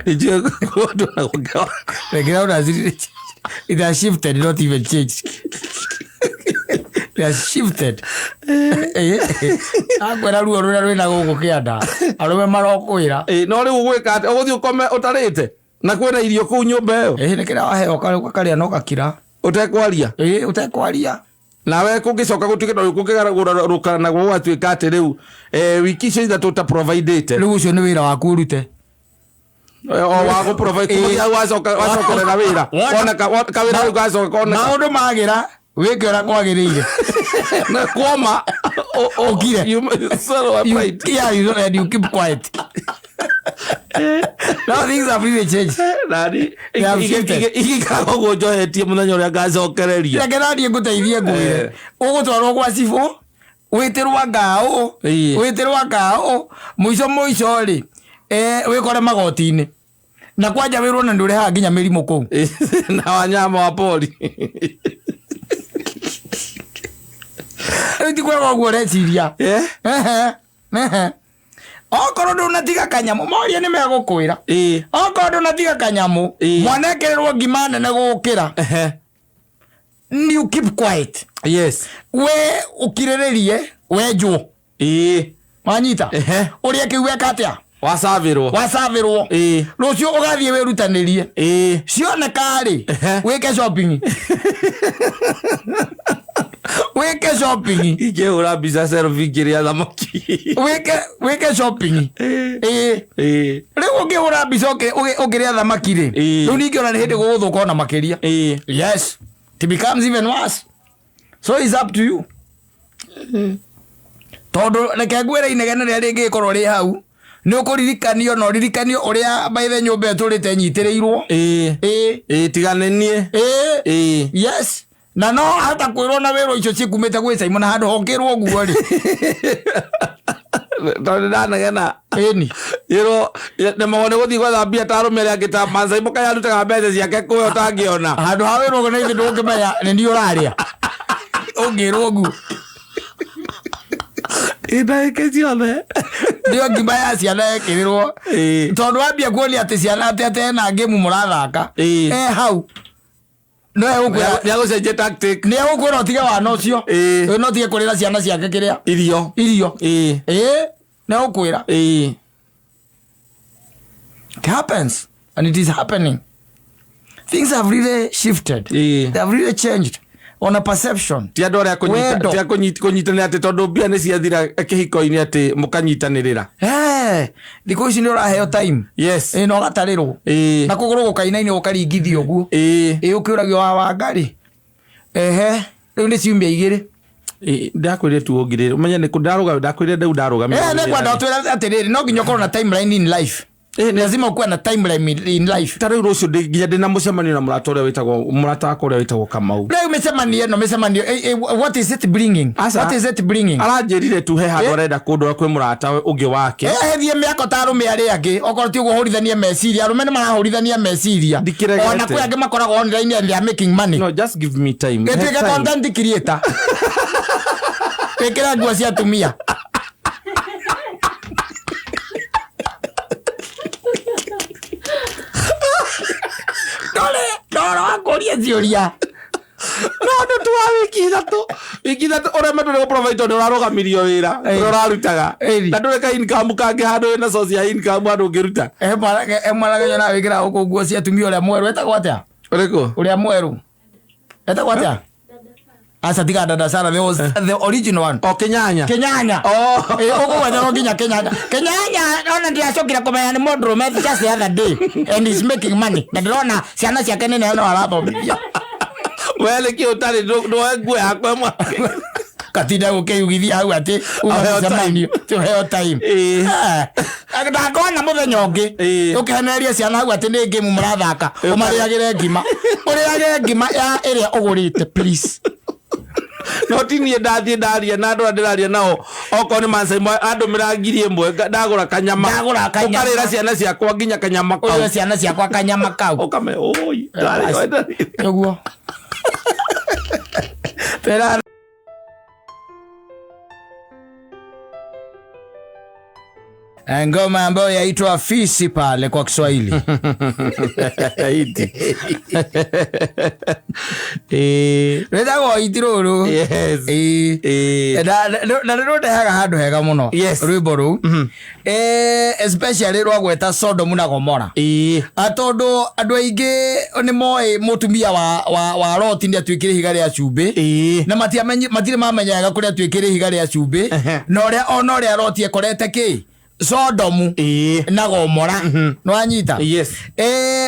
Nijue kũndũ na gũkĩwa. The ground has really, it has shifted, not even changed. It has shifted. Akwĩra ruo rũrĩa rwĩna gũkũ kĩanda, arũme marokwĩra. Ĩ, no rĩu ũgwĩka atĩ ũgũthiĩ ũkome ũtarĩte na kwĩna irio kũu nyũmba ĩyo? Ĩ, nĩ kĩrĩa waheo ũkarĩa na ũgakira. Ũtekwaria. Ĩ, ũtekwaria. Nawe kũngĩcoka gũtuĩke tondũ kũngĩgarũrũka na gũgatuĩka atĩ rĩu, wiki icio ithatũ ũta providĩte. Rĩu ũcio nĩ wĩra waku ũrute. O wa gũ provide kuma hau wacoka wacokerera wĩra. Woneka kawĩra rĩu gacoka koneka. Maũndũ magĩra wĩke ũrĩa kwagĩrĩire. Na kwoma Ũkire. You swallow a pride. Yeah, you don't, and you keep quiet. Now things have really changed. Nani They have shifted. Igikaga ũguo njohetie mũthenya ũrĩa ngacokereria. Reke naniĩ ngũteithie ngwĩre. Ũgũtwarwo gwa cibũ, wĩtĩrwo ngaũ, wĩtĩrwo ngaũ, mũico mũico rĩ, wĩkore magoti-inĩ. Na kwanja wĩrwo na ndũrehaga nginya mĩrimũ kũu. Na wanyama wa pori. Rĩu ti kwega ũguo ũreciria. Ehe, ehe. Okorwo ndũnatiga kanyamũ, moria nĩ megũkwĩra. Okorwo ndũnatiga kanyamũ, mwana ekĩrĩrwo ngima nene gũkĩra. You keep quiet. We ũkirĩrĩrie wenjwo. Wanyita? Ehe. Ũrĩa kĩu weka atĩa? Wacabĩrwo. Wacabĩrwo. Rũciũ ũgathiĩ wĩrutanĩrie. Cioneka rĩ, wĩke shopping. Wĩke shopping. Ingĩhũra mbica selfie ngĩrĩa thamaki. Wĩke shopping. Ĩĩ. Rĩu ũngĩhũra mbica ũkĩrĩa thamaki rĩ, rĩu ningĩ ona nĩ hĩndĩ gũgũthũka ona makĩria. Yes. It becomes even worse. So it's up to you. Tondũ reke ngwĩre inegene rĩrĩa rĩngĩkorwo rĩ hau, nĩ ũkũririkanio na ũririkanio ũrĩa maithe nyũmba ĩtũrĩte ĩnyitĩrĩirwo. Ĩĩ. Ĩĩ, tigane niĩ. Ĩĩ. Yes. Na no hata kwĩrwo na wĩrwo icio cikumĩte gwĩ Simon na handũ hokĩrwo ũguo rĩ. Tondũ ndanegena. Ĩni. Ĩrwo nĩmagwo nĩ gũthiĩ gwetha mbia ta arũme arĩa angĩ ta Maasai mũkaĩ arutaga mbeca ciake kũwe ũtangĩona. Handũ ha wĩrwo ũguo na ithuĩ ndũngĩmenya nĩ niĩ ũrarĩa. Ũngĩrwo ũguo. Ĩ ndagĩka ciothe. Nĩyo ngima ya ciana yekĩrĩrwo. Tondũ wambia kuonia atĩ ciana atĩ atĩ hena ngĩmu mũrathaka. E hau. No egũkwĩra Nĩ agũcenjia tactic. Nĩ egũkwĩra ũtige wana ũcio. No ũtige kũrĩra ciana ciake kĩrĩa. Irio. Irio. Ĩĩ. Nĩ egũkwĩra. It happens and it is happening. Things have really shifted. They have really changed on a perception. Ti andũ arĩa Wendo. ti a kũnyitanĩra atĩ tondũ mbia nĩ ciathira kĩhiko-inĩ atĩ mũkanyitanĩrĩra. Thikũ ici nĩ ũraheo time. Yes. Na ũgatarĩrwo. Na kũgũrũ gũkainainio gũkaringithio ũguo. Ũkĩũragio wa Wangari. Ehe, rĩu nĩ ciumia igĩrĩ. Ndakwĩrire tu ũngirĩre. Ũmenye nĩ kũ ndarũgamire, ndakwĩrire rĩu ndarũgamire. Nĩ ngwenda ũtwĩre atĩrĩrĩ, no nginya ũkorwo na timeline in life. Lazima ukuwe na timeline in life. Ta rĩu rũciũ nginya ndĩna mũcemanio na mũrata ũrĩa wĩtagwo, mũrata wakwa ũrĩa wĩtagwo Kamau. Rĩu mĩcemanio ĩno, mĩcemanio, what is it bringing? Aca. What is it bringing? Aranjĩrire tu he handũ arenda kũndwara kwĩ mũrata ũngĩ wake. Thiĩ mĩako ta arũme arĩa angĩ, okorwo ti ũguo hũrithanie meciria, arũme nĩ marahũrithania meciria. Ndikĩregete. Ona kwĩ angĩ makoragwo online and they are making money. No, just give me time. He Gĩtuĩke time. content creator. Wĩkĩre nguo cia atumia. Ndore wakũria ciũria. No, andũ tu wa wiki ithatũ. Wiki ithatũ ũremetwo nĩ gũ-provide tondũ ũrarũgamirio wĩra, ũrĩa ũrarutaga. Na ndũrĩ ka income kangĩ handũ wĩna source ya income handũ ũngĩruta. Mwanake nyonaga wĩkĩraga gũkũ nguo cia atumia ũrĩa mwerũ etagwo atĩa? Ũrĩkũ? Ũrĩa mwerũ. Etagwo atĩa? Aca tiga dada Sara, there was the original one. O Kenyanya. Kenyanya. Oh. Ũkũgwetherwo nginya Kenyanya. Kenyanya ona ndĩracokire kũmenya nĩ mũndũrũme just the other day and he's making money. Na ndĩrona ciana ciake nĩ nene no arathomithia. We nĩkĩ ũtarĩ ndũoe nguo yakwa ĩmwe? Katinda gũkĩyugithia hau atĩ uma Ũheo time. mũcemanio, ti ũheo time. Ndakona mũthenya ũngĩ ũkĩhenereria ciana hau atĩ nĩ ngĩmu mũrathaka, ũmarĩagĩre ngima. Ũrĩage ngima ya ĩrĩa ũgũrĩte, please. No ti niĩ ndathiĩ ndaria na andũ arĩa ndĩraria nao, okorwo nĩ Maasai andũmĩra ngiri ĩmwe, ndagũra kanyama. Ndagũra kanyama. Ũkarĩra ciana ciakwa nginya kanyama kau. Ũrĩre ciana ciakwa kanyama kau. Ũkame, oi, ndarĩ, ndarĩ. Ũguo. Tera ngoma ambayo yaitwa fisi pale kwa Kiswahili. Iti. Rwĩtagwo iti rũrũ. Yes. Na nĩ rũndehaga handũ hega mũno. Yes. Rwĩmbo rũu. Especially rwagweta Sodom na Gomora. Tondũ andũ aingĩ nĩ moĩ mũtumia wa Loti nĩ atuĩkire ihiga rĩa cumbĩ. Na matirĩ mamenya wega kũrĩa atuĩkire ihiga rĩa cumbĩ. Na ona ũrĩa Loti ekorete kĩ? Sodomu na Gomora. Nĩwanyita? Yes.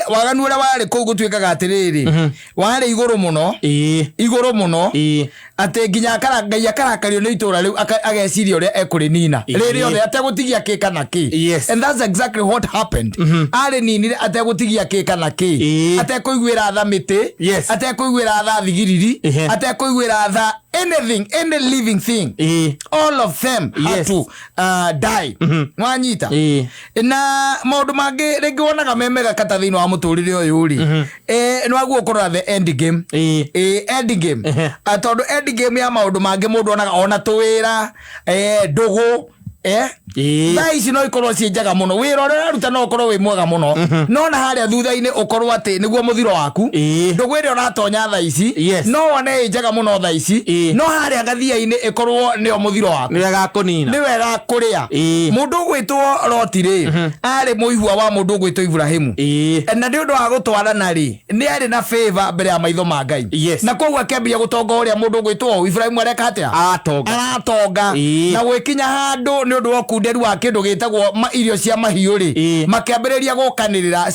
Waganu ũrĩa warĩ kũu gũtuĩkaga atĩrĩrĩ, warĩ igũrũ mũno. Igũrũ mũno. Atĩ nginya Ngai akarakario nĩ itũra rĩu, ageciria ũrĩa ekũrĩnina. Rĩrĩ othe ategũtigia kĩ kana kĩ. Yes. And that's exactly what happened. Arĩninire ategũtigia kĩ kana kĩ. Atekũiguĩra tha mĩtĩ. Yes. Atekũiguĩra tha thigiriri. Atekũiguĩra tha anything, any living thing. All of them had to die. Nwanyita? Na maũndũ mangĩ rĩngĩ wonaga me mega kata thĩinĩ wa mũtũrĩre ũyũ rĩ. Nĩwaguo ũkũrora the end game. End game. Tondũ end game ya maũndũ mangĩ mũndũ onaga ona tũwĩra, ndũgũ, Thaa ici no ikorwo ciĩ njega mũno, wĩra ũrĩa ũraruta no ũkorwo wĩ mwega mũno, no na harĩa thutha-inĩ ũkorwo atĩ nĩguo mũthiro waku. Ndũgũ ĩrĩa ũratonya thaa ici, no wone ĩ njega mũno thaa ici, no harĩa gathia-inĩ ĩkorwo nĩyo mũthiro waku. Nĩ wega kũnina. Nĩ wega kũrĩa. Mũndũ ũgwĩtwo Loti rĩ, arĩ mũihua wa mũndũ ũgwĩtwo Iburahĩmu, na nĩ ũndũ wa gũtwarana rĩ, nĩ arĩ na favor mbere ya maitho ma Ngai. Na koguo akĩambia gũtonga ũrĩa mũndũ ũgwĩtwo Iburahĩmu areka atĩa? Aratonga. Aratonga. Na gwĩkinya handũ nĩ ũndũ wa ũkunderu wa kĩndũ gĩtagwo irio cia mahiũ rĩ, makĩambĩrĩria gũkanĩrĩra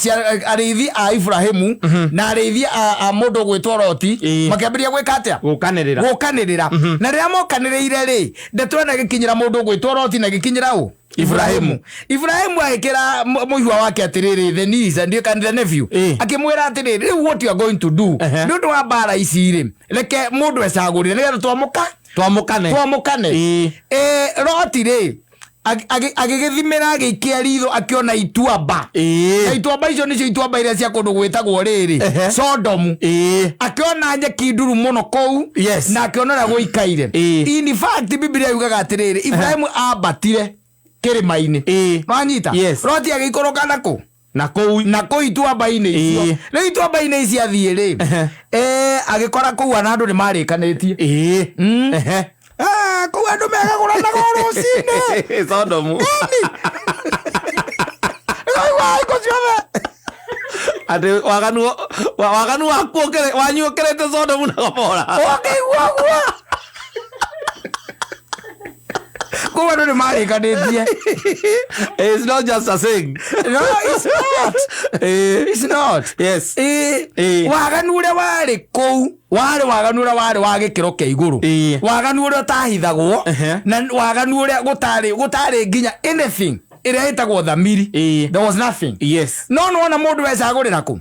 arĩithi a Iburahĩmu na arĩithi a mũndũ ũgwĩtwo Loti, makĩambĩrĩria gwĩka atĩa? Gũkanĩrĩra. Gũkanĩrĩra. Na rĩrĩa mokanĩrĩire rĩ, ndeto ĩno ĩgĩkinyĩra mũndũ ũgwĩtwo Loti na ĩgĩkinyĩra ũ? Ibrahimu. Ibrahimu agĩkĩra mũihwa wake atĩrĩrĩ, the niece and the nephew, akĩmwĩra atĩrĩrĩ, rĩu what you are going to do, nĩ ũndũ wa mbara ici rĩ, reke mũndũ ecagũrĩre nĩgetha twamũka Twamũkane. Twamũkane. Loti rĩ, agĩgĩthimĩra, agĩikia ritho, akĩona ituamba, na ituamba icio nĩcio ituamba iria cia kũndũ gwĩtagwo rĩrĩ, Sodomu. Akĩona nyeki nduru mũno kũu, na akĩona ũrĩa gũikaire. In fact, Biblia yugaga atĩrĩrĩ, Ibrahimu ambatire kĩrĩma-inĩ. Wanyita? Yes. Loti agĩikũrũka nakũ? Na kũu. Na kũu ituamba-inĩ icio. Rĩu ituamba-inĩ ici athiĩ rĩ, agĩkora kũu ana andũ nĩ marĩkanĩtie. Ah, kũu andũ megagũranaga o rũcinĩ. Sodomu. Ĩkaigua hingo ciothe. Atĩ waganu waku wanyu ũkĩrĩte Sodomu na Gomora. Ũkĩigua ũguo, kũu andũ nĩ marĩkanĩtie. It's not just a thing. No, it's not. It's not. Waganu ũrĩa warĩ kũu warĩ waganu ũrĩa warĩ wa gĩkĩro kĩa igũrũ, waganu ũrĩa ũtahithagwo, na waganu ũrĩa gũtarĩ nginya anything ĩrĩa ĩtagwo thamiri. There was nothing. No nĩwona mũndũ ecagũrĩra kũ?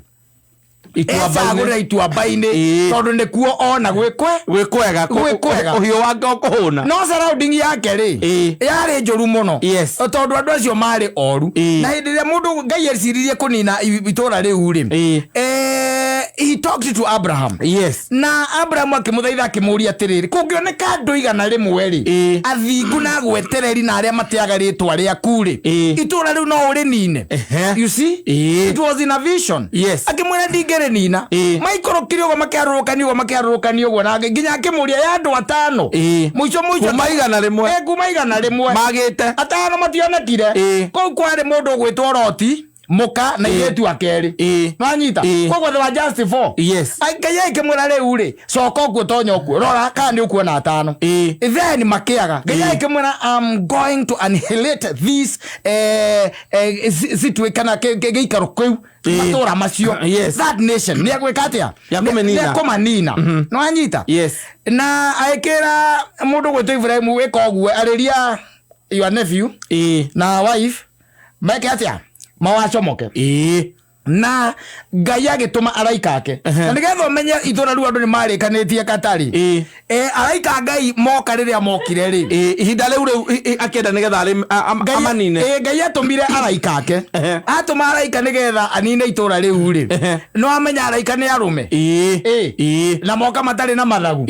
Ituamba-inĩ. Ecagũrĩra ituamba-inĩ, tondũ nĩkuo ona gwĩkwe Gwĩ kwega. Gwĩ kwega. Ũhiũ wake ũkũhũna. No surrounding yake rĩ, yarĩ njũru mũno, tondũ andũ acio marĩ oru. Na hĩndĩ ĩrĩa mũndũ Ngai eciririe kũnina itũra rĩu rĩ, he talked to Abraham, na Abraham akĩmũthaitha, akĩmũria atĩrĩrĩ, kũngĩoneka andũ 100 rĩ, athingu na agwetereri na arĩa mateaga rĩtwa rĩaku rĩ, itũra rĩu no ũrĩnine? You see, it was in a vision. Akĩmwĩra ndingĩrĩnina. Maikũrũkire ũguo, makĩharũrũkania ũguo, makĩharũrũkania ũguo, na nginya akĩmũria ya andũ atano, mũico mũico. Kuma 100. Kuma 100. Magĩte. Atano mationekire. Kũu kwarĩ mũndũ ũgwĩtwo Loti, mũka na irĩtu akerĩ. Nwanyita? Koguo they were just four. Ngai akĩmwĩra, rĩu rĩ, coka ũkuo, tonya ũkuo, rora kana nĩ ũkuona atano. Then makĩaga. Ngai akĩmwĩra, I'm going to annihilate this kana gĩikaro kĩu, matũra macio, that nation. Nĩ egwĩka atĩa? Nĩekũmĩnina. Nĩ ekũmanina. Nĩwanyita? Yes. Na agĩkĩra mũndũ gwĩtwo Ibrahimu, wĩka ũguo, arĩria your nephew na wife meke atĩa? Mawacomoke. Na Ngai agĩtũma araika ake, na nĩgetha ũmenye itũra rĩu andũ nĩ marĩkanĩtie katarĩ, araika a Ngai moka, rĩrĩa mokire rĩ, Ihinda rĩu akĩenda nĩgetha amanine. Ngai atũmire araika ake. Atũma araika nĩgetha anine itũra rĩu rĩ, no amenya araika nĩ arũme. Na moka matarĩ na mathagu.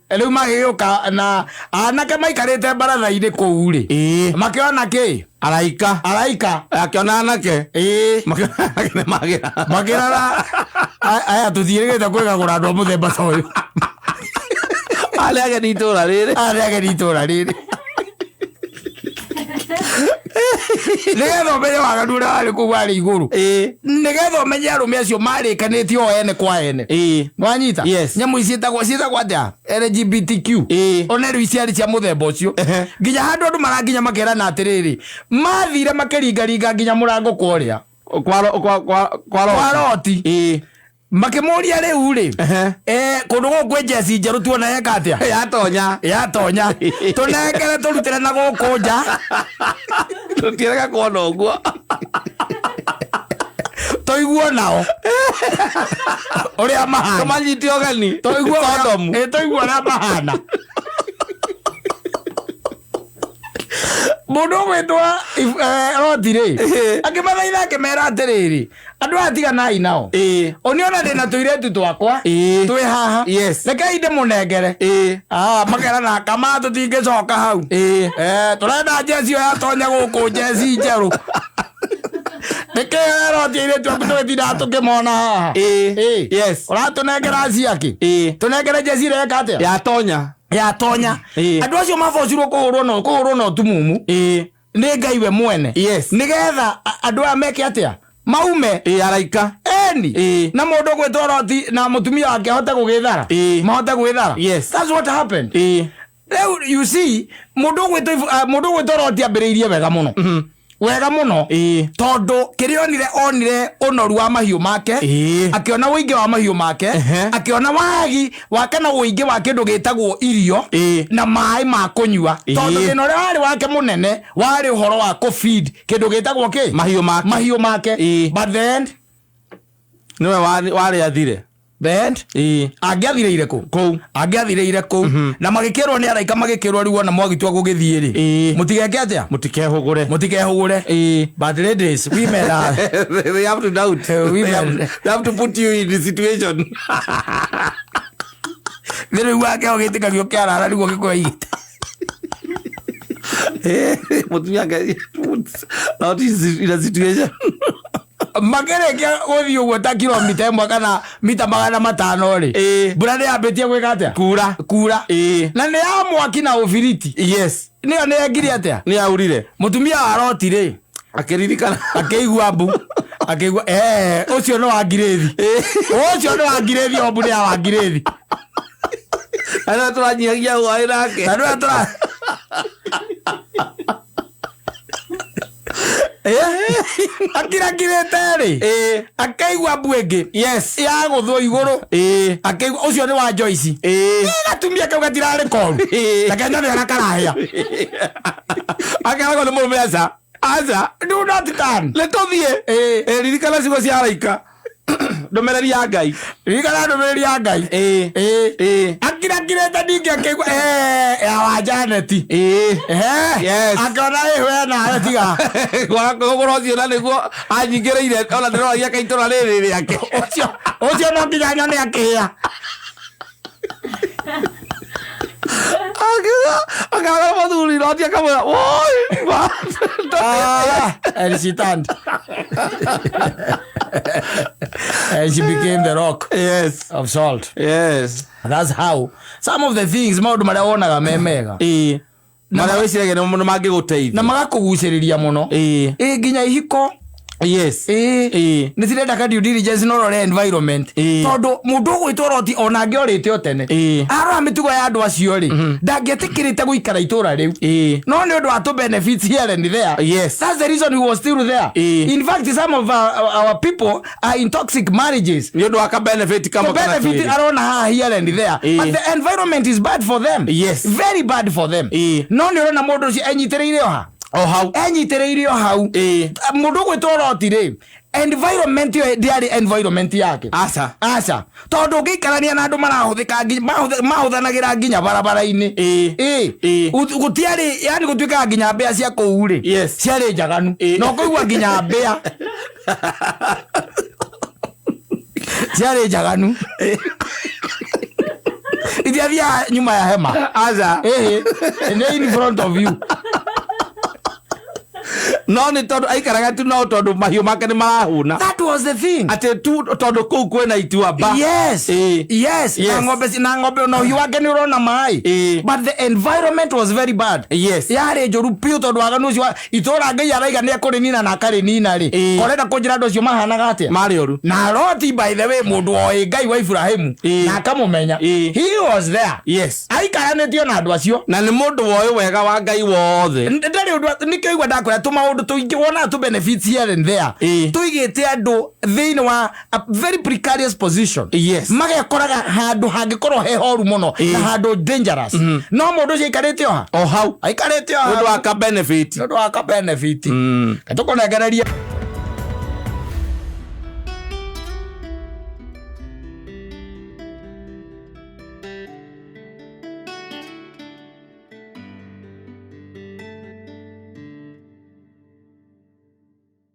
Rĩu magĩgĩũka na anake maikarĩte baratha-inĩ kũu rĩ, makĩona kĩ? Araika. Araika. Akĩona anake. Makĩona anake nĩ magĩra. Makĩrora, aya tũthiĩrĩgĩte kwĩgagũra andũ a mũthemba ta ũyũ. Arĩa ageni itũra rĩrĩ. Arĩa ageni itũra rĩrĩ. Nĩgetha ũmenye waganu ũrĩa warĩ kũu warĩ igũrũ, nĩgetha ũmenye arũme acio marĩkanĩtie o ene kwa ene. Nwanyita? Yes. Nyamũ ici ciĩtagwo atĩa, LGBTQ, one rĩu ciarĩ cia mũthemba ũcio, nginya handũ andũ maranginya makerana atĩrĩrĩ, mathire makĩringaringa nginya mũrango kwa ũrĩa Kwa kwa Loti. Loti, makĩmũria, rĩu rĩ, kũndũ gũkũ kwĩ njeci njerũ tuona yeka atĩa? Yatonya. Yatonya, tũnengere tũrutĩre na gũkũ nja. Tũtiĩrega kuona ũguo. Tũiguo nao ũrĩa mahana. Tũmanyite ũgeni. Tũiguo Sodomu. Tũiguo ũrĩa mahana. Mũndũ ũgwĩtwo Loti rĩ, akĩmathaitha, akĩmera atĩrĩrĩ, Andũ aya tiganai nao. Ũniona ndĩna tũirĩtu twakwa twĩ haha. Rekei ndĩmũnengere. Ah, makerana kama tũtingĩcoka hau. Eh, tũrenda jeci ĩyo yatonya gũkũ, jeci njerũ. Nĩkĩ weroti airĩtu aku tũgĩtindaga tũkĩmona haha? Ũratũnengera ciakĩ? Tũnengere jeci ĩrĩa ĩka atĩa? Yatonya. Yatonya. Andũ acio mabocirwo kũhũrwo na ũtumumu nĩ Ngai we mwene. Nĩgetha andũ aya meke atĩa? Maume. Araika. Eni. Na mũndũ gwĩtwo Roti na mũtumia wake ahote gũgĩthara. Mahote gwĩthara. That's what happened. Rĩu you see, mũndũ ũgwĩtwo Roti ambĩrĩirie wega mũno, wega mũno, tondũ kĩrĩa onire, onire ũnoru wa mahiũ make, akĩona ũingĩ wa mahiũ make, akĩona wagi wa kana ũingĩ wa kĩndũ gĩtagwo irio na maĩ ma kũnyua, tondũ thĩna ũrĩa warĩ wake mũnene warĩ ũhoro wa kũfeed kĩndũ gĩtagwo kĩ? Mahiũ make. Mahiũ make. But the end, Nĩwe warĩ athire. The end, angĩathirĩire kũ? Kũu. Angĩathirĩire kũu. Na magĩkĩrwo nĩ araika, magĩkĩrwo rĩu ona mwagitua gũgĩthiĩ rĩ, mũtigeke atĩa? Mũtikehũgũre. Mũtikehũgũre. But ladies, women are They have to doubt. Women. They have to put you in the situation. Nĩ rĩu wake ũgĩtĩkagio kĩarara nĩguo gĩkũya igĩte. Mũtumia ake puts not in a situation. Makĩrĩkia gũthiĩ ũguo ta kilomita 1 kana mita 500 rĩ, mbura nĩ yambĩtie gwĩka atĩa? Kura. Kura. Na nĩ ya mwaki na ũbiriti. Nĩyo nĩ yekire atĩa? Nĩ aurire. Mũtumia wa Roti rĩ, Akĩririkana. Akĩigua mbu, akĩigua ũcio nĩ wa ngirĩthi, ũcio nĩ wa ngirĩthi, o mbu nĩ ya wa ngirĩthi. Arĩa tũranyihagia hwaĩ nake. Na nĩwe tũra akirakirĩte rĩ, akaigua mbu ĩngĩ ya gũthwo igũrũ, akĩigua ũcio nĩ wa Joyce. Gatumia kau gatirarĩ koru, reke nyone ũrĩa karahĩa. Akeragwo nĩ mũrũme, aca, aca. Do not turn. Nĩ tũthiĩ. Ririkana ciugo cia araika, ndũmĩrĩri ya Ngai. Ririkana ndũmĩrĩri ya Ngai. Akirakirĩte ningĩ akĩigua ya wa Janeti. Akĩona ĩ we nawe tiga. Gwaka ũcio na nĩguo anyingĩrĩire, ona ndĩroragia kaitũra rĩrĩ rĩake. Ũcio no nginya nyone akĩhĩa. Akaga mũthuri roti akamwĩra woi. Ah, and she turned and she became the rock of salt. That's how some of the things, maũndũ marĩa wonaga me mega, Marĩa wĩciragia nĩ mangĩgũteithia na magakũgucĩrĩria mũno, ĩ nginya ihiko, nĩ cirenda ka due diligence no rore environment, tondũ mũndũ ũgwĩtwo Roti ona angĩorĩte o tene, arora mĩtugo ya andũ acio rĩ, ndangĩetĩkĩrĩte gũikara itũra rĩu, no nĩ ũndũ wa tũ benefits here and there, that's the reason he was still there. In fact, some of our people are in toxic marriages nĩ ũndũ wa ka benefit kamwe the kana benefit kĩrĩ. arona haha here and there, but the environment is bad for them, very bad for them. No nĩ ũrona mũndũ ũcio enyitĩrĩire o ha? O hau. Enyitĩrĩire o hau. Mũndũ ũgwĩtwo Roti rĩ, environment ĩyo ndĩarĩ environment yake. Aca. Aca, tondũ ũngĩikarania na andũ marahũthĩka mahũthanagĩra nginya barabara-inĩ. Gũtiarĩ, yani gũtuĩkaga nginya mbĩa cia kũu rĩ, ciarĩ njaganu, na ũkũigua nginya mbĩa ciarĩ njaganu, itiathiaga nyuma ya hema. Aca. Ĩhĩ, nĩ in front of you. No nĩ tondũ aikaraga tu, no tondũ mahiũ make nĩ marahũna. That was the thing. Atĩ tu tondũ kũu kwĩna ituamba. Na ng'ombe na ng'ombe na ũhiũ wake nĩ ũrona maĩ, but the environment was very bad. Yarĩ njũru biũ, tondũ waganu ũcio wa itũra Ngai araiga nĩ ekũrĩnina na akarĩnina rĩ, korenda kũnjĩra andũ acio mahanaga atĩa? Marĩ oru. Na Loti, by the way, mũndũ oĩ Ngai wa Iburahĩmu na akamũmenya, he was there, aikaranĩtio na andũ acio. Na nĩ mũndũ woĩ wega wa Ngai wothe. Ndarĩ ũndũ nĩkĩo igua ndakwĩra tũmaũndũ tũingĩ wonaga tũ benefits here and there, tũigĩte andũ thĩinĩ wa a very precarious position, magekoraga handũ hangĩkorwo he horu mũno na handũ dangerous, no mũndũ ũcio aikarĩte o ha? O hau. Aikarĩte o Nĩ ũndũ hau. wa ka benefit. Nĩ ũndũ wa ka benefit. Tũkũnengereria.